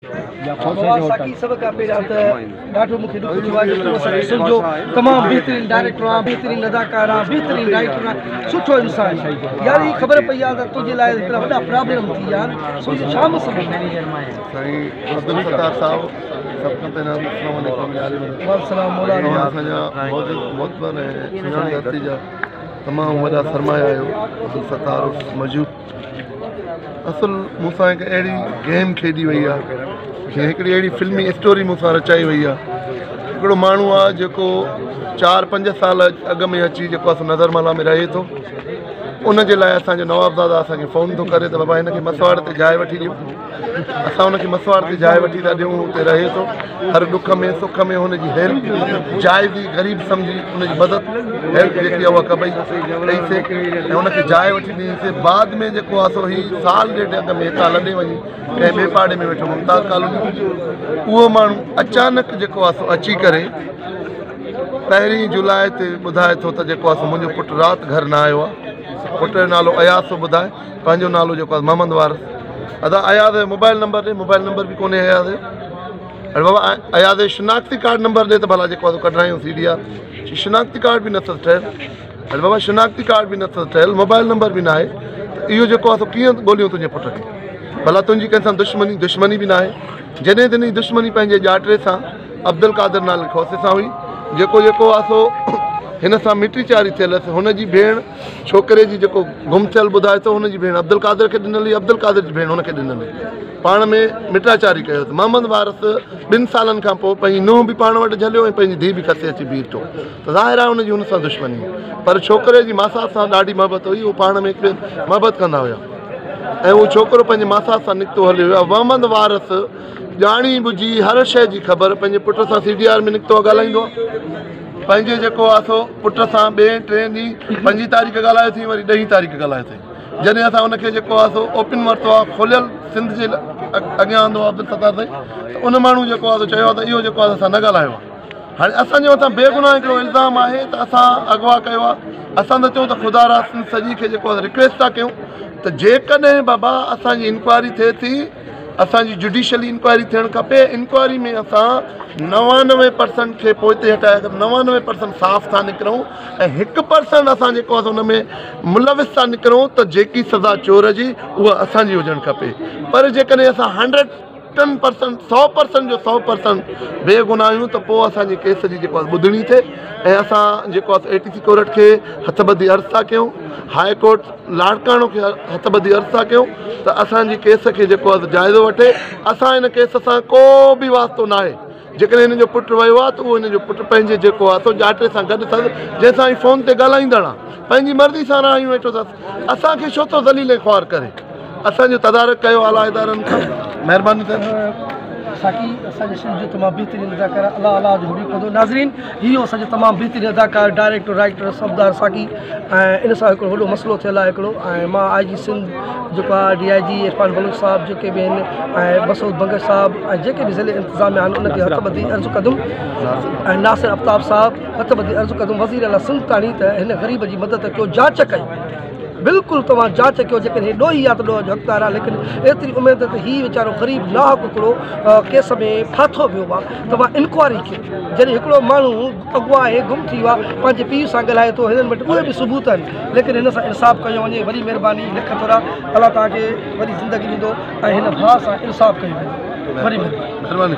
بابا ساقي سڀ کان پهريان ته ڏاڍو مونکي ڏک ٿيو آهي جو تون اسان کي سمجهو تمام بهترين ڊائريڪٽر آن بهترين اداڪار آن بهترين رائيٽر آن سٺو انسان آهين يار هي خبر پئي آهي ته تنهنجي لاء هڪڙا وڏا پرابلم ٿي ويا آهن سو اهو ڇا مسئلو سائين عبدالستار صاحب سڀ کان پهريان ته اسلام عليڪم وعليڪم السلام مولا توهان اسان جا معزز معتبر ۽ سڃاڻ ڌرتي جا تمام وڏا سرمايا آهيو عبدالستار مجيب اصل مون سان هڪ اهڙي گيم کيڏي وئي آهي جيئن هڪڙي اهڙي فلمي اسٽوري مون سان رچائي وئي آهي هڪڙو ماڻهو آهي جيڪو چار پنج سال اڳ ۾ اچي جيڪو آهي سو نظر مالا ۾ رهي ٿو ان جي لاء اسانجو نوابزاده اسانکي فون ٿو ڪري ته بابا هن کي مسواڙ تي جاء وٺي ڏيو اسان ان کي مسواڙ تي جاء وٺي ٿا ڏيون اتي رهي ٿو هر ڏک ۾ سک ۾ هن جي هيلپ جائز ئي غريب سمجهي ان جي مدد هيلپ جيڪي اها ڪبئي ڪئي سي ۽ ان کي جاء وٺي ڏني سي بعد ۾ جيڪو آهي سو هي سال ڏيڍ اڳ ۾ هتان لڏي وڃي ڪنهن ٻئي پاڙي ۾ ويٺو ممتاز ڪالوني اهو ماڻهو اچانڪ جيڪو آهي سو اچي ڪري پهرين جولاء تي ٻڌائي ٿو ته جيڪو آهي سو منهنجو پٽ رات گهر نه آيو آهي پٽ جو نالو اياز ٿو ٻڌائي پنهنجو نالو جيڪو آهي محمد وارث ادا اياز جو موبائل نمبر ڏي موبائل نمبر به ڪونهي اياز جو اڙي بابا اياز جو شناختي ڪارڊ نمبر ڏي ته ڀلا جيڪو آهي ڪڍرايون سي ڊي آر شناختي ڪارڊ به نه اٿس ٺهيل اڙي بابا شناختي ڪارڊ به نه اٿس ٺهيل موبائل نمبر به نه آهي ته اهو جيڪو آهي سو ڪيئن ڳوليون تنهنجي پٽ کي ڀلا تنهنجي ڪنهن سان دشمني دشمني به نه آهي جڏهن تنهنجي دشمني پنهنجي ڄاٽي سان عبدالقادر نالي کوسي سان هئي جيڪو جيڪو آهي سو هن سان مٽي چاري ٿيل هئس هن جي ڀيڻ ڇوڪري جي جيڪو گم ٿيل ٻڌائي ٿو هن جي ڀيڻ عبدالقادر کي ڏنل هئي عبدالقادر جي ڀيڻ هن کي ڏنل هئي پاڻ ۾ مٽاچاري ڪيو اٿس محمد وارث ٻن سالن کان پوء پنهنجي نونهن به پاڻ وٽ جهليو ۽ پنهنجي ڌيء به کسي اچي بيٺو ته ظاهر آهي هن جي هن سان دشمني هئي پر ڇوڪري جي ماسات سان ڏاڍي محبت هئي هو پاڻ ۾ هڪ ٻئي محبت ڪندا هيا ۽ اهو ڇوڪرو پنهنجي ماسات سان نڪتو هليو ويو محمد وارث ڄاڻي ٻجهي هر شيء جي خبر پنهنجي پٽ سان سي ڊي آر ۾ نڪتو ڳالهائيندو پنهنجي جيڪو آ سو پٽ سان ٻئين ٽئين ڏينهن پنجين تاريخ ڳالهايو اٿئي وري ڏهين تاريخ ڳالهايو اٿئي جڏهن اسان ان کي جيڪو آ سو اوپن ورتو آ کوليل سنڌ جي اڳيان آندو آ عبدالستار سائين ته ان ماڻهو جيڪو آ سو چيو آ ته اهو جيڪو آ اسان نه ڳالهايو آ هاڻي اسان جي مٿان بيگناهه هڪڙو الزام آهي ته اسان اغوا ڪيو آ اسان ته چئون ته خدا را سنڌ سڄي کي جيڪو آ رڪويسٽ ٿا ڪيون ته جيڪڏهن بابا اسان جي انڪوائري ٿئي ٿي اسان جي جڊيشلي انڪوائري ٿيڻ کپي انڪوائري ۾ اسان 99 پرسنٽ کي پوئتي هٽائي ڪري 99 پرسنٽ صاف ٿا نڪرون ۽ هڪ پرسنٽ اسان جيڪو آهي ان ۾ ملوث ٿا نڪرون ته جيڪي سزا چور جي اها اسان جي هجڻ کپي پر جيڪڏهن اسان 110 پرسنٽ 100 پرسنٽ جو 100 پرسنٽ بي گناهه آهيون ته پوء اسان جي ڪيس جي جيڪو آهي ٻڌڻي ٿئي ۽ اسان جيڪو آهي اي ٽي سي ڪورٽ کي هٿ ٻڌي عرض ٿا ڪيون هاء ڪورٽ لاڙڪاڻو کي هٿ ٻڌي عرض ٿا ڪيون ته اسان جي ڪيس کي جيڪو آهي جائزو وٺي اسان هن ڪيس سان ڪو به واسطو ناهي جيڪڏهن هن جو پٽ ويو آهي ته اهو هن جو پٽ پنهنجي جيڪو آهي سو ڄاٽي سان گڏ اٿس جنهن سان هي فون تي ڳالهائيندڙ آهي پنهنجي مرضي سان راهيون ويٺو اٿس اسان کي ڇو ٿو ذليل ۽ خوار ڪري اسان جو تدارڪ ڪيو اعليٰ ادارن کان مهرباني سر. ساقي اسان جي سنڌ جو تمام بهترين اداڪار الله الله جو حبيب ڪندو ناظرين هي هو اسان جو تمام بهترين اداڪار ڊائريڪٽر رائيٽر سبدار ساقي ۽ ان سان هڪڙو وڏو مسئلو ٿيل آهي هڪڙو ۽ مان آء جي سنڌ جيڪو آهي ڊي I جي عرفان بلوچ صاحب جيڪي به آهن ۽ مسعود بنگش صاحب ۽ جيڪي به ضلعي انتظاميا آهن ان کي هٿ ٻڌي عرض ڪندم ۽ ناصر افتاب صاحب هٿ ٻڌي عرض ڪندم وزير اعليٰ سنڌ تاڻي ته هن غريب جي مدد ڪيو جاچ ڪيو بلڪل توهان جاچ ڪيو جيڪڏهن هي ڏوهي آهي ته ڏوهه جو حقدار آهي ليڪن ايتري اميد ته هي ويچارو غريب ناحق هڪڙو ڪيس ۾ ڦاٿو ويو آهي توهان انڪوائري ڪيو جڏهن هڪڙو ماڻهو اغوا آهي گم ٿي ويو آهي پنهنجي پيء سان ڳالهائي ٿو هنن وٽ اهي به ثبوت آهن ليڪن هن سان انصاف ڪيو وڃي وڏي مهرباني لک ٿورا الله توهان کي وڏي زندگي ڏيندو ۽ هن ڀاء سان انصاف ڪيو وڃي وڏي مهرباني.